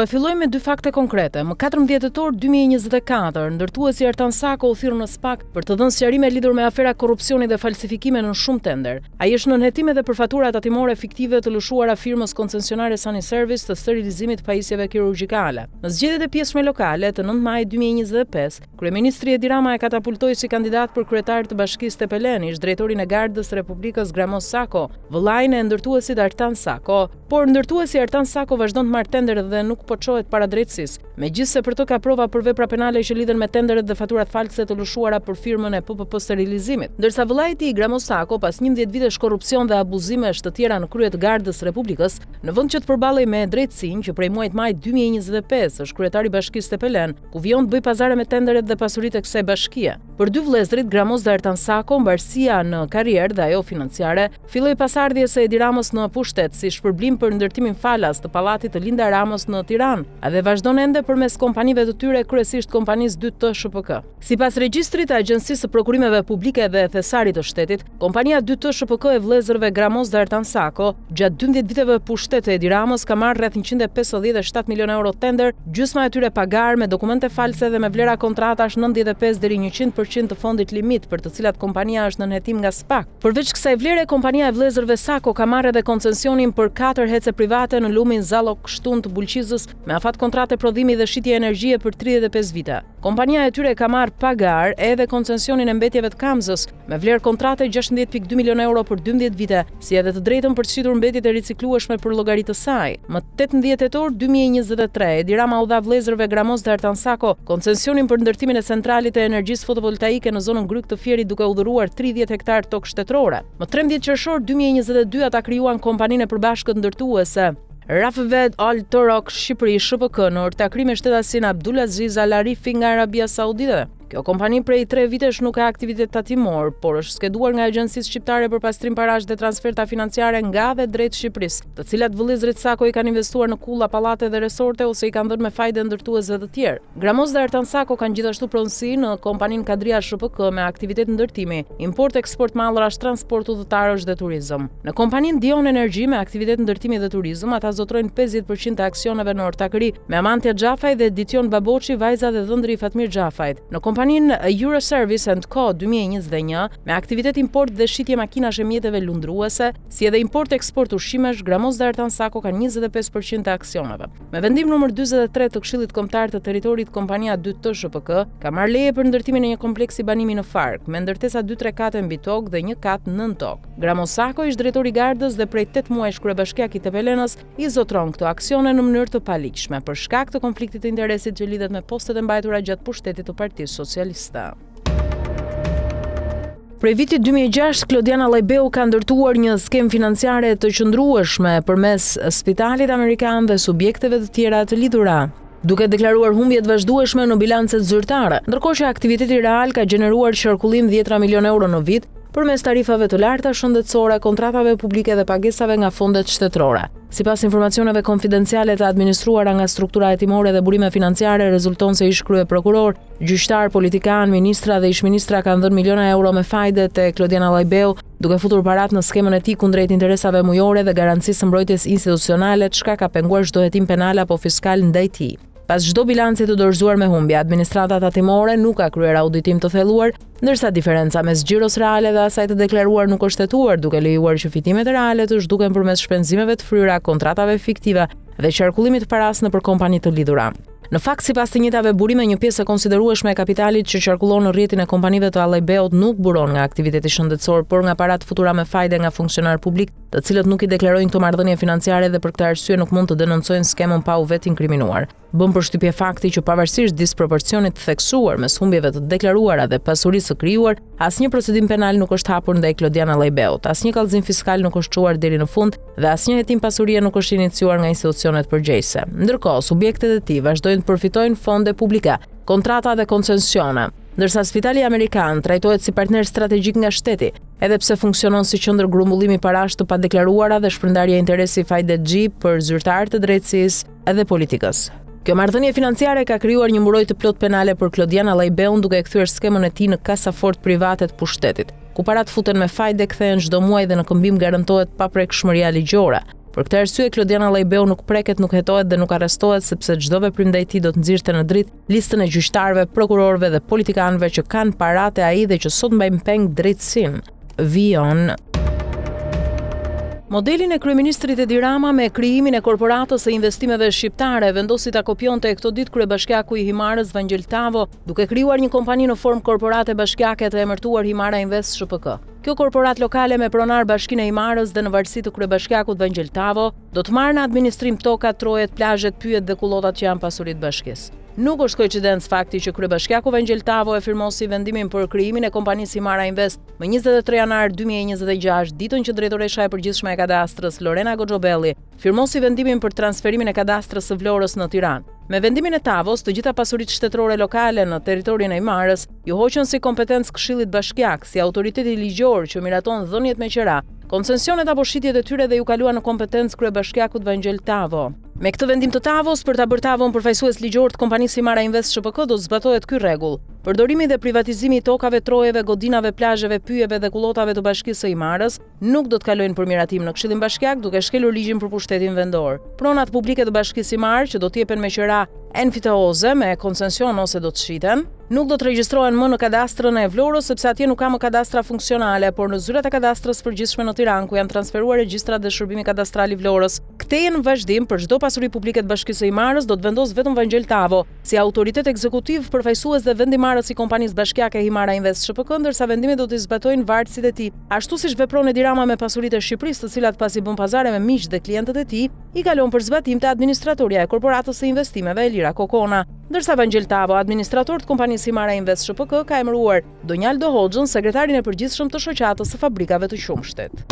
Po e filloj me dy fakte konkrete. Më 14 tetor 2024, ndërtuesi Artan Sako u thirr në SPAK për të dhënë sqarime lidhur me afera korrupsioni dhe falsifikime në shumë tenderë. Ai është nën hetim edhe për fatura tatimore fiktive të lëshuara firmës koncesionare Sani Service të sterilizimit të pajisjeve kirurgjikale. Në zgjedhjet e pjesshme lokale të 9 majit 2025, Kryeministri Edi Rama e katapultoi si kandidat për kryetar të Bashkisë Tepelenë, ish-drejtorin e Gardës së Republikës Gramoz Sako, vëllain e ndërtuesit Artan Sako. Por ndërtuesi Artan Sako vazhdon të marrë tenderë dhe nuk po çohet para drejtësisë, megjithëse për të ka prova për vepra penale që lidhen me tenderët dhe faturat false të lëshuara për firmën e PPP Sterilizimit. Ndërsa vëllai i tij, Gramoz Sako, pas 11 vitesh korrupsion dhe abuzimesh të tjera në krye të Gardës së Republikës, në vend që të përballej me drejtësinë, që prej muajit maj 2025 është kryetar i Bashkisë Tepelenë, ku vijon të bëjë pazare me tenderet dhe pasuritë e kësaj bashkie. Për dy vëllezërit, Gramoz dhe Artan Sako, mbarësia në karrierë dhe ajo financiare, filloi pas ardhjes së Edi Ramës në pushtet si shpërblim për ndërtimin falas të pallatit të Linda Ramës në Tiranë, dhe vazhdon ende përmes kompanive të tyre, kryesisht kompanisë 2T SHPK. Sipas regjistrit të Agjencisë së Prokurimeve Publike dhe Thesarit të Shtetit, Kompania 2T SHPK e vëllezërve Gramoz dhe Artan Sako, gjatë 12 viteve pushtet të Edi Ramës ka marrë rreth 157 milionë euro tender, gjysma e tyre pa garë, me dokumente false dhe me vlera kontratash 95 deri 100% të fondit limit për të cilat kompania është nën hetim nga SPAK. Përveç kësaj vlere, kompania e vëllezërve Sako ka marrë edhe koncensionin për katër HEC-e private në lumin Zallok-Shtun të Bulqizës me afat kontrate prodhimi dhe shitje energjie për 35 vite. Kompania e tyre ka marrë pa garë edhe koncensionin e mbetjeve të Kamzës, me vlerë kontrate 16.2 milionë euro për 12 vite, si edhe të drejtën për të shitur mbetjet e riciklueshme për llogari të saj. Më 18 tetor 2023, Edi Rama u dha vëllezërve Gramoz dhe Artan Sako koncensionin për ndërtimin e centralit të energjisë fotovoltaike në zonën Grykë të Fierit duke u dhuruar 30 hektar tokë shtetërore. Më 13 qershor 2022 ata krijuan kompaninë e përbashkët ndërtuese Rafved Al Torok Shqipëri SHPK në ortakëri me shtetasin Abdulaziz Al Arifi nga Arabia Saudite. Kjo kompani prej tre vitesh nuk ka aktivitet tatimor, por është skeduar nga Agjencia Shqiptare për Pastrim Parash dhe Transferta Financiare nga dhe drejt Shqipërisë, të cilat vëllezërit Sako i kanë investuar në kulla, pallate dhe resorte ose i kanë dhënë me fajde ndërtuesve të tjerë. Gramoz dhe Artan Sako kanë gjithashtu pronësi në kompaninë Kadria SHPK me aktivitet ndërtimi, import eksport mallrash, transport udhëtarësh dhe turizëm. Në kompaninë Dion Energy me aktivitet ndërtimi dhe turizëm, ata zotërojnë 50% të aksioneve në ortakëri me Amantia Xhafaj dhe Dition Baboçi, vajza dhe dhëndri i Fatmir Xhafajt. Në kompaninë Euroservice and Co 2021, me aktivitet import dhe shitje makinash e mjeteve lundruese, si edhe import eksport ushqimesh, Gramoz dhe Artan Sako kanë 25% të aksioneve. Me vendim numër 43 të Këshillit Kombëtar të Territorit, kompania 2T SHPK ka marrë leje për ndërtimin e një kompleksi banimi në Farkë, me ndërtesa 2-3 kate mbi tokë dhe një kat nën tokë. Gramoz Sako, ish-drejtor i Gardës dhe prej 8 muajsh kryebashkiak i Tepelenës, i zotëron këto aksione në mënyrë të paligjshme, për shkak të konfliktit të interesit që lidhet me postet e mbajtura gjatë pushtetit të Partisë Socialiste. Prej vitit 2006, Klodian Allajbeu ka ndërtuar një skemë financiare të qëndrueshme përmes Spitalit Amerikan dhe subjekteve të tjera të lidhura duke deklaruar humbje të vazhdueshme në bilancet zyrtare, ndërkohë që aktiviteti real ka gjeneruar qarkullim dhjetra milion euro në vit përmes tarifave të larta shëndetësore, kontratave publike dhe pagesave nga fondet shtetërore. Sipas informacioneve konfidenciale të administruara nga struktura hetimore dhe burime financiare, rezulton se ish kryeprokurorë, gjyqtarë, politikanë, ministra dhe ish-ministra kanë dhënë miliona euro me fajde te Klodian Allajbeu, duke futur paratë në skemën e tij kundrejt interesave mujore dhe garancisë së mbrojtjes institucionale, çka ka penguar çdo hetim penal apo fiskal ndaj tij. Pas çdo bilanci të dorëzuar me humbje, administrata tatimore nuk ka kryer auditim të thelluar, ndërsa diferenca mes xhiros reale dhe asaj të deklaruar nuk është hetuar, duke lejuar që fitimet reale të zhduken përmes shpenzimeve të fryra, kontratave fiktive dhe qarkullimit të parasë nëpër kompani të lidhura. Në fakt, sipas të njëjtave burime, një pjesë e konsiderueshme e kapitalit që qarkullon në rrjetin e kompanive të Allajbeut nuk buron nga aktiviteti shëndetësor, por nga para të futura me fajde nga funksionarë publikë, të cilët nuk i deklarojnë këto marrëdhënie financiare dhe për këtë arsye nuk mund të denoncojnë skemën pa u vetinkriminuar. Bën përshtypje fakti që pavarësisht disproporcionit të theksuar mes humbjeve të deklaruara dhe pasurisë së krijuar, asnjë procedim penal nuk është hapur ndaj Klodian Allajbeut, asnjë kallëzim fiskal nuk është çuar deri në fund dhe asnjë hetim pasurie nuk është iniciuar nga institucionet përgjegjëse. Ndërkohë, subjektet e tij vazhdojnë të përfitojnë fonde publike, kontrata dhe koncensione. Ndërsa Spitali Amerikan trajtohet si partner strategjik nga shteti, edhe pse funksionon si qendër grumbullimi parash të padeklaruara dhe shpërndarje interesi fajdexhi për zyrtarë të drejtësisë edhe politikës. Kjo marrëdhënie financiare ka krijuar një mburojë të plotë penale për Klodian Allajbeun duke e kthyer skemën e tij në kasafortë private të pushtetit, ku paratë futen me fajde, kthehen çdo muaj dhe në këmbim garantohet paprekshmëria ligjore. Për këtë arsye Klodian Allajbeu nuk preket, nuk hetohet dhe nuk arrestohet sepse çdo veprim ndaj tij do të nxirrte në dritë listën e gjyqtarëve, prokurorëve dhe politikanëve që kanë para te ai dhe që sot mbajnë peng drejtësinë. Vijon. Modelin e kryeministrit Edi Rama me krijimin e Korporatës së Investimeve Shqiptare vendosi ta kopjonte këto ditë kryebashkiaku i Himarës Vangjel Tavo, duke krijuar një kompani në formë korporate bashkiake të emërtuar Himara Invest SHPK. Kjo korporatë lokale me pronar Bashkinë e Himarës dhe në varësi të kryebashkiakut Vangjel Tavo, do të marrë në administrim tokat, trojet, plazhet, pyjet dhe kullotat që janë pasuri të bashkisë. Nuk është koincidencë fakti që kryebashkiaku Vangjel Tavo e firmosi vendimin për krijimin e kompanisë Himara Invest më 23 janar 2026, ditën që drejtoresha e përgjithshme e kadastrës Lorena Goxhobelli firmosi vendimin për transferimin e kadastrës së Vlorës në Tiranë. Me vendimin e Tavos, të gjitha pasuritë shtetërore lokale në territorin e Himarës iu hoqën si kompetencë Këshillit Bashkiak, si autoriteti ligjor që miraton dhëniet me qera, koncesionet apo shitjet e tyre dhe iu kaluan në kompetencë kryebashkiakut Vangjel Tavo. Me këtë vendim të Tavos, për ta bërë Tavon përfaqësues ligjor të kompanisë Himara Invest SHPK do të zbatohet ky rregull. Përdorimi dhe privatizimi i tokave, trojeve, godinave, plazheve, pyjeve dhe kullotave të Bashkisë së Himarës nuk do të kalojnë për miratim në Këshillin Bashkiak, duke shkelur ligjin për pushtetin vendor. Pronat publike të Bashkisë Himarë, që do të jepen me qera enfiteoze, me koncesion ose do të shiten, nuk do të regjistrohen më në kadastrën e Vlorës sepse atje nuk ka më kadastra funksionale, por në zyrat e kadastrës së përgjithshme në Tiranë ku janë transferuar regjistrat dhe shërbimi kadastral i Vlorës. Këtej e në vazhdim, për çdo pasuri publike të Bashkisë së Himarës do të vendosë vetëm Vangjel Tavo, si autoritet ekzekutiv, përfaqësues dhe vendimmarrës i kompanisë bashkiake Himara Invest SHPK, ndërsa vendimet do t'i zbatojnë vartësit e tij, ashtu siç vepron Edi Rama me pasuritë e Shqipërisë, të cilat pasi bën pazare me miqtë dhe klientët e tij, i kalon për zbatim te administratorja e Korporatës së Investimeve Elira Kokona. Ndërsa Vangjel Tavo, administrator të kompanisë Himara Invest SHPK, ka emëruar Donjaldo Hoxhën, sekretarin e përgjithshëm të Shoqatës së Fabrikave të Qumështit.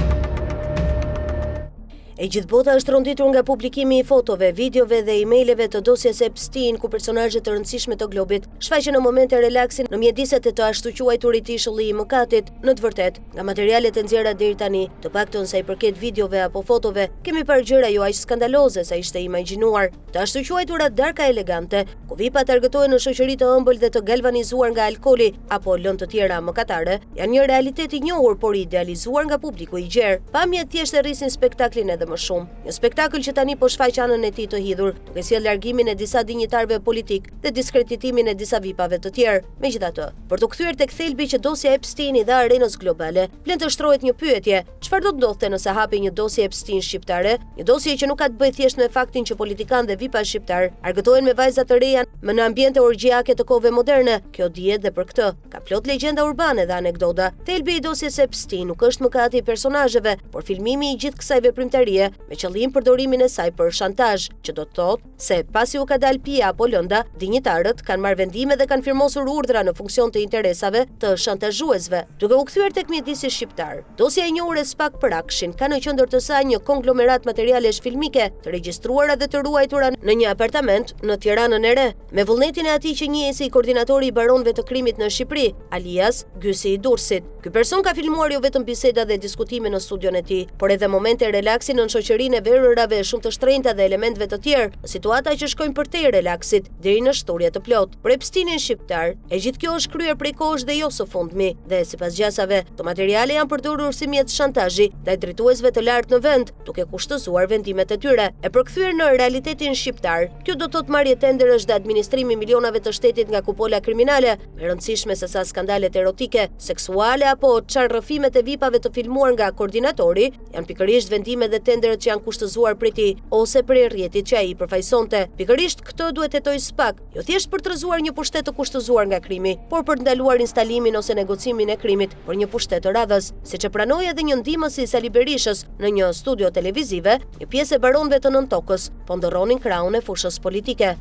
E gjithë bota është tronditur nga publikimi i fotove, videove dhe emaileve të dosjes Epstein, ku personazhe të rëndësishme të globit shfaqen në momente relaksi në mjediset e të ashtuquajturit ishulli i mëkatit. Në të vërtetë, Nga materialet e nxjerra deri tani, të paktën sa i përket videove apo fotove, kemi parë gjëra jo aq skandaloze sa ishte imagjinuar. Të ashtuquajturat darka elegante, ku vipat argëtohen në shoqëri të ëmbël dhe të galvanizuar nga alkooli apo lëndë të tjera mëkatare, janë një realitet i njohur, por i idealizuar nga publiku i gjerë. Pamjet thjesht e rrisin spektaklin edhe më shumë. Një spektakël që tani po shfaq anën e tij të hidhur, duke sjellë largimin e disa dinjitarëve politikë dhe diskreditimin e disa vipave të tjerë. Megjithatë, Për t'u kthyer tek thelbi që dosja Epstein i dha arenës globale, vlen të shtrohet një pyetje, çfarë do të ndodhte nëse hapej një dosje Epstein shqiptare? Një dosje që nuk ka të bëjë thjesht me faktin që politikanë dhe vipa shqiptarë argëtohen me vajza të reja më në ambiente orgjiake të kohëve moderne, kjo dihet dhe për këtë ka plot legjenda urbane dhe anekdota. Thelbi i dosjes Epstein nuk është mëkati i personazheve, por filmimi i gjithë kësaj veprimtarie me qëllim përdorimin e saj për shantazh, që do të thotë se pasi u ka dalë pija apo lënda, dinjitarët kanë marrë vendime dhe kanë firmosur urdhra në funksion të interesave të shantazhuesve. Duke u kthyer tek mjedisi shqiptar, dosja e njohur e SPAK për AKSHI-n ka në qendër të saj një konglomerat materialesh filmike të regjistruara dhe të ruajtura në një apartament në Tiranën e Re, me vullnetin e atij që njihej si koordinatori i baronëve të krimit në Shqipëri, alias Gysi i Durrësit. Ky person ka filmuar jo vetëm biseda dhe diskutime në studion e tij, por edhe momente relaksi nën shoqërinë e verërave shumë të shtrenjta dhe elementëve të tjerë, në situata që shkojnë përtej relaksit, deri në shthurje të plotë. Për Epsteinin shqiptar, e gjithë kjo është kryer prej kohësh dhe jo së fundmi, dhe sipas gjasave, këto materiale janë përdorur si mjet shantazhi ndaj drejtuesve të lartë në vend, duke kushtëzuar vendimet e tyre. E përkthyer në realitetin shqiptar, kjo do të thotë marrje tenderësh dhe administrim i milionave të shtetit nga kupola kriminale, Më e rëndësishme se sa skandalet erotike, seksuale apo çarrëfimet e vipave të filmuar nga koordinatori, janë pikërisht vendimet dhe tenderët që janë kushtëzuar prej tij ose prej rrjetit që ai përfaqësonte. Pikërisht këtë duhet të hetojë SPAK, jo thjesht për të rrëzuar një pushtet të kushtëzuar nga krimi, por për të ndaluar instalimin ose negocimin e krimit për një pushtet të radhës, siç e pranoi edhe një ndihmës i Sali Berishës në një studio televizive, Një pjesë e baronëve të nëntokës po ndërronin krahun e fushës politike.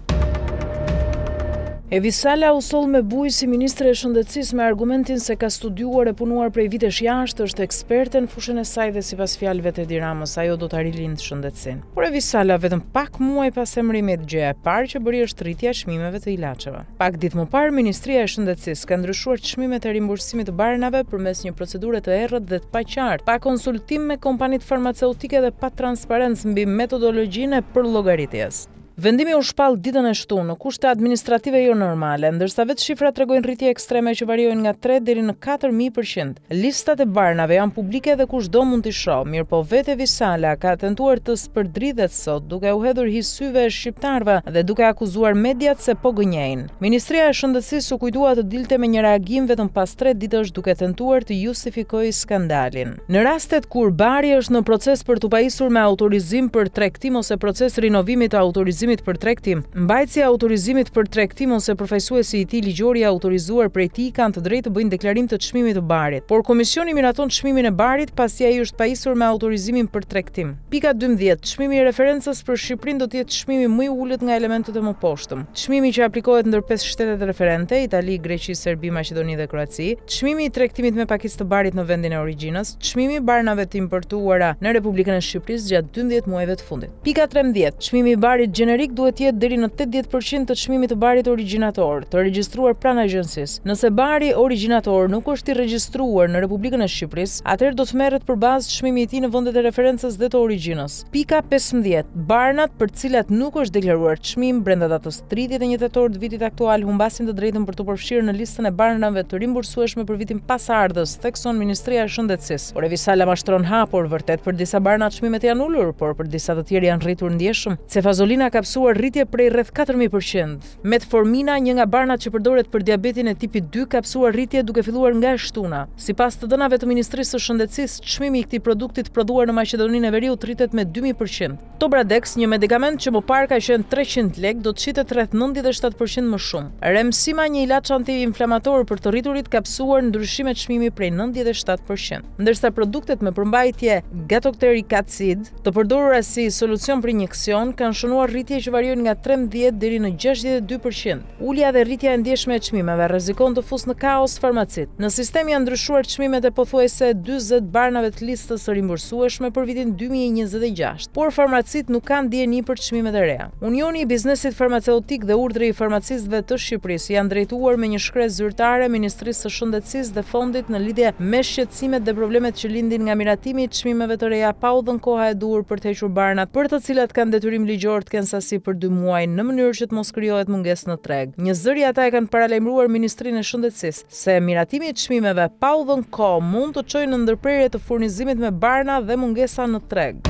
Evis Sala u soll me bujë si ministre e Shëndetësisë me argumentin se ka studiuar e punuar prej vitesh jashtë, është eksperte në fushën e saj dhe sipas fjalëve të Edi Ramës, ajo do ta rilindë shëndetësinë. Por Evis Sala vetëm pak muaj pas emërimit, gjëja e parë që bëri është rritja e çmimeve të ilaçeve. Pak ditë më parë, Ministria e Shëndetësisë ka ndryshuar çmimet e rimbursimit të barnave përmes një procedure të errët dhe të paqartë, pa konsultim me kompanitë farmaceutike dhe pa transparencë mbi metodologjinë e përllogaritjes. Vendimi u shpall ditën e shtunë, në kushte administrative jo normale, ndërsa vetë shifrat tregojnë rritje ekstreme që variojnë nga 3 deri në 4000 për qind. Listat e barnave janë publike dhe kushdo mund t'i shohë, mirëpo vetë Evis Sala ka tentuar të spërdridhet sot, duke u hedhur hi syve shqiptarëve dhe duke akuzuar mediat se po gënjejnë. Ministria e Shëndetësisë u kujtua të dilte me një reagim vetëm pas tre ditësh duke tentuar të justifikojë skandalin. Në rastet kur bari është në proces për t'u pajisur me autorizim për tregtim ose proces rinovimi të autorizimit për tregtim, mbajtësi i autorizimit për tregtim ose përfaqësuesi i tij ligjor i autorizuar prej tij kanë të drejtë të bëjnë deklarim të çmimit të barit, por komisioni miraton çmimin e barit pasi ai është pajisur me autorizimin për tregtim. Pika 12, Çmimi i referencës për Shqipërinë do të jetë çmimi më i ulët nga elementët e mëposhtëm. Çmimi që aplikohet ndër pesë shtetet referente, Itali, Greqi, Serbi, Maqedoni dhe Kroaci, Çmimi i tregtimit me pakicë të barit në vendin e origjinës, çmimi i barnave të importuara në Republikën e Shqipërisë gjatë 12 muajve të fundit. Pika 13, Çmimi i barit gjenerik duhet të jetë deri në 80% të çmimit të barit origjinator, të regjistruar pranë agjencisë. Nëse bari origjinator nuk është i regjistruar në Republikën e Shqipërisë, atëherë do të merret për bazë çmimi i tij në vendet e referencës dhe të origjinës. Pika 15, Barnat për të cilat nuk është deklaruar çmim brenda datës 31 tetor të vitit aktual humbasin të drejtën për t'u përfshirë në listën e barnave të rimbursueshme për vitin pasardhës, thekson Ministria e Shëndetësisë. Por Evis Sala mashtron hapur, vërtet për disa barna çmimet janë ulur, por për disa të tjerë janë rritur ndjeshëm. Cefazolina ka pësuar rritje prej rreth 4000%. Metformina, një nga barnat që përdoret për diabetin e tipit 2, ka pësuar rritje duke filluar nga e shtuna. Sipas të dhënave të Ministrisë së Shëndetësisë, çmimi i këtij produkti të prodhuar në Maqedoninë e Veriut rritet me 2000%. Tobradex, një medikament që më parë ka qenë 300 lekë, do të shitet rreth 97% më shumë. Remsima, një ilaç anti-inflamator për të rriturit, ka pësuar ndryshime çmimi prej 97%. Ndërsa produktet me përmbajtje gadoterik acid, të përdorura si solucion për injeksion, kanë shënuar rritje që variojnë nga 13 deri në 62%. Ulja dhe rritja e ndjeshme e çmimeve rrezikon të fusë në kaos farmacitë. Në sistem janë ndryshuar çmimet e pothuajse 40 barnave të listës së rimbursueshme për vitin 2026, por farmacitë nuk kanë dijeni për çmimet e reja. Unioni i Biznesit Farmaceutik dhe Urdhri i Farmacistëve të Shqipërisë janë drejtuar me një shkresë zyrtare Ministrisë së Shëndetësisë dhe Fondit në lidhje me shqetësimet dhe problemet që lindin nga miratimi i çmimeve të reja pa u dhënë koha e duhur për të hequr barnat për të cilat kanë detyrim ligjor të kenë sasi për dy muaj në mënyrë që të mos krijohet mungesë në treg. Njëzëri ata e kanë paralajmëruar Ministrinë e Shëndetësisë se miratimi i çmimeve pa u dhënë kohë mund të çojë në ndërprerje të furnizimit me barna dhe mungesa në treg.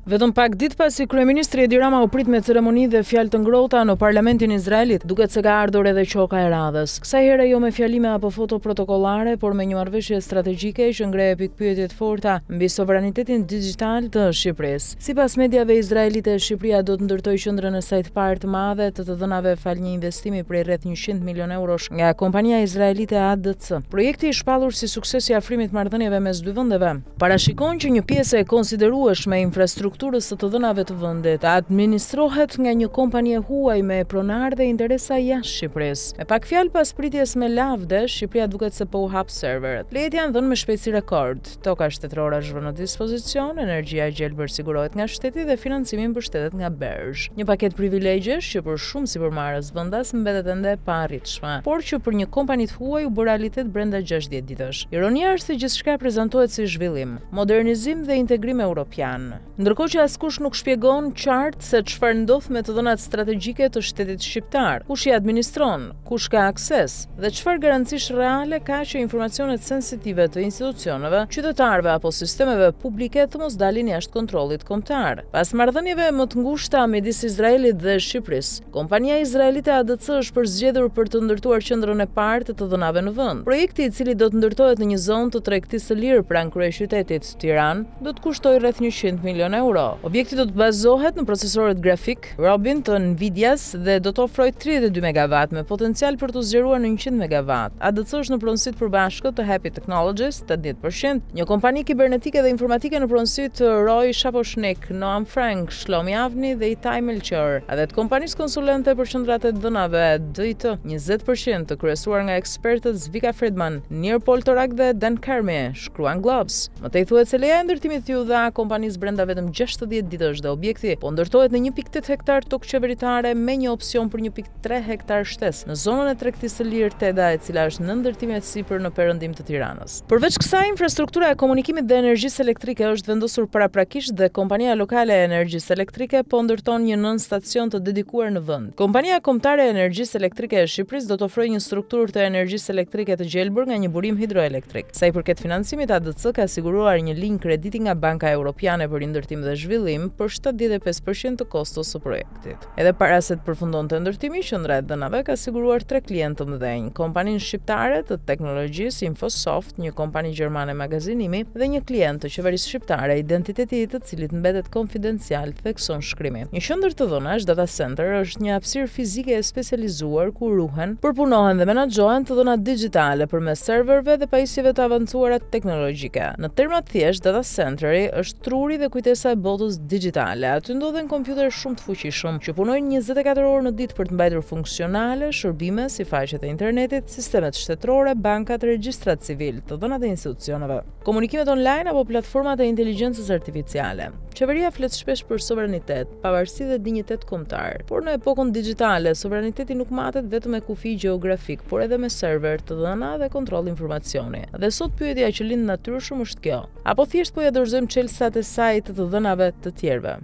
Vetëm pak ditë pasi kryeministri Edi Rama u prit me ceremoni dhe fjalë të ngrohta në parlamentin izraelit, duket se ka ardhur edhe qoka e radhës. Kësaj here jo me fjalime apo foto protokollare, por me një marrëveshje strategjike që ngre pikëpyetje të forta mbi sovranitetin digjital të Shqipërisë. Sipas mediave izraelite, Shqipëria do të ndërtojë qendrën e saj të parë të madhe të të dhënave falë një investimi prej rreth 100 milionë eurosh nga kompania izraelite ADC. Projekti i shpallur si sukses i afrimit të marrëdhënieve mes dy vendeve, parashikon që një pjesë e konsiderueshme e infrastrukturës së të dhënave të vendit të administrohet nga një kompani e huaj me pronarë dhe interesa jashtë Shqipërisë. Me pak fjalë pas pritjes me lavde, Shqipëria duket se po u hap serverët. Lejet janë dhënë me shpejtësi rekord, toka shtetërore është vënë në dispozicion, energjia e gjelbër sigurohet nga shteti dhe financimi mbështetet nga BERZH. Një paketë privilegjesh që për shumë sipërmarrës vendas mbetet ende e paarritshme, por që për një kompani të huaj u bë realitet brenda 60 ditësh. Ironia është se gjithçka prezantohet si zhvillim, modernizim dhe integrim europian, ndërkohë që askush nuk shpjegon qartë se çfarë ndodh me të dhënat strategjike të shtetit shqiptar, kush i administron, kush ka akses dhe çfarë garancish reale ka që informacionet sensitive të institucioneve, qytetarëve apo sistemeve publike të mos dalin jashtë kontrollit kombëtar. Pas marrëdhënieve më të ngushta midis Izraelit dhe Shqipërisë, Kompania izraelite ADC është përzgjedhur për të ndërtuar qendrën e parë të të dhënave në vend. Projekti, i cili do të ndërtohet në një zonë të tregtisë së lirë pranë kryeqytetit, Tiranë, do të kushtojë rreth 100 milionë euro. Objekti do të bazohet në procesorët grafikë Rubin të Nvidias dhe do të ofrojë 32 megawatt me potencial për t'u zgjeruar në 100 megawatt. ADC është në pronësi të përbashkët të Happy Technologies, 80%, një kompani kibernetike dhe informatike në pronësi të Roy Shaposhnik, Noam Frank, Shlomi Avni dhe Itai Melchior, dhe të kompanisë konsulente për qendrat e të dhënave DIT, 20% të kryesuar nga ekspertët Zvika Friedman, Nir Poltorak dhe Dan Carmi, shkruan Globes. Më tej thuhet se leja e ndërtimit iu dha kompanisë brenda vetëm 6. 60 ditësh dhe objekti po ndërtohet në 1.8 hektar tokë qeveritare me një opsion për 1.3 hektar shtesë në zonën e tregtisë së lirë TEDA, e cila është në ndërtim e sipër në perëndim të Tiranës. Përveç kësaj, infrastruktura e komunikimit dhe energjisë elektrike është vendosur paraprakisht dhe kompania lokale e energjisë elektrike po ndërton një nënstacion të dedikuar në vend. Kompania Kombëtare e Energjisë Elektrike e Shqipërisë do të ofrojë një strukturë të energjisë elektrike të gjelbër nga një burim hidroelektrik. Sa i përket financimit, ADC ka siguruar një linjë krediti nga Banka Europiane për Rindërtim dhe Zhvillim për 75% të kostos së projektit. Edhe para se të përfundonte ndërtimi, qendra e dhënave ka siguruar tre klientë të mëdhenj, kompaninë shqiptare të teknologjisë Infosoft, një kompani gjermane magazinimi dhe një klient të qeverisë shqiptare, identiteti i të cilit mbetet konfidencial, thekson shkrimi. Një qendër të dhënash, data center, është një hapësirë fizike e specializuar ku ruhen, përpunohen dhe menaxhohen të dhënat digjitale përmes serverëve dhe pajisjeve të avancuara teknologjike. Në terma të thjeshtë, data centeri është truri dhe kujtesa e botës digjitale. Aty ndodhen kompjuterë shumë të fuqishëm, që punojnë 24 orë në ditë për të mbajtur funksionale shërbime si faqet e internetit, sistemet shtetërore, bankat, regjistrat civilë, të dhënat e institucioneve, komunikimet online apo platformat e inteligjencës artificiale. Qeveria flet shpesh për sovranitet, pavarësi dhe dinjitet kombëtar. Por në epokën digjitale, sovraniteti nuk matet vetëm me kufij gjeografikë, por edhe me server, të dhëna dhe kontroll informacioni. Dhe sot pyetja që lind natyrshëm është kjo: apo thjesht po ia dorëzojmë çelësat e saj të të dhënave të tjerëve?